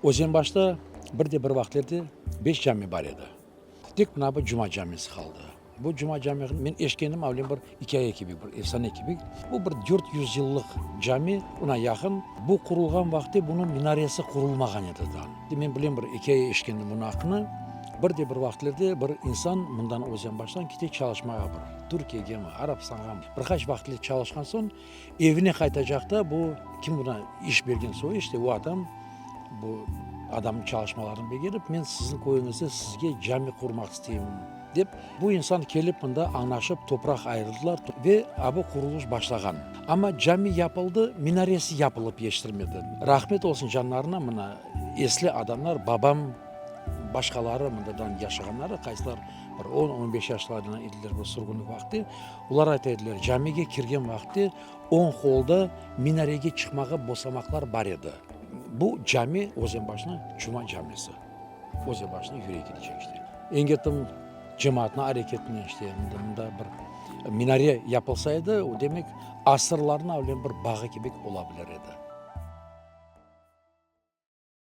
Özenbaşta bir de bir vaqıtlerde beş cami bar edi. Tek mına bu Cuma camisi qaldı. Bu Cuma cami, men eşitkenim avlen bir ikâye kibi, bir efsane kibi. Bu bir 400 yıllıq cami, oña yaqın. Bu qurulğan vaqıtte bunıñ minaresi qurulmağan edi daa. Men bilem bir ikâye eşitkendim bunıñ aqqını. Bir de bir vaqıtlerde bir insan mından Özenbaştan kete çalışmağa bir Türkiyegemi, Arabstanğamı. Bir qaç vaqıtle çalışqan soñ Evine qaytacaqta bu, kim buna iş bergen soy, işte o adam bu adamnıñ çalışmalarını begenip, men siziñ köyüñizde sizge cami qurmaq isteyim, dep. Bu insan kelip mında añlaşıp topraq ayırdılar ve a bu quruluş başlağan. Amma cami yapıldı, minaresi yapılıp yetiştirmedi. Rahmet olsun canlarına, mına esli adamlar, babam, başqaları mındadan yaşağanları, qaysılar bir on, on beş yaşlarında ediler bu sürgünlik vaqtı, Olar ayta ediler, camige kirgen vaqıtte oñ qolda minarege çıqmağa basamaqlar bar edi. Bu cami Özenbaşnıñ Cuma camisi. Özenbaşnıñ yüregi diycek işte. Engetim cemaatnıñ areketinen işte mında bir minare yapılsa edi, o demek asırlarnıñ avlen bir bağı kibi ola bilir edi.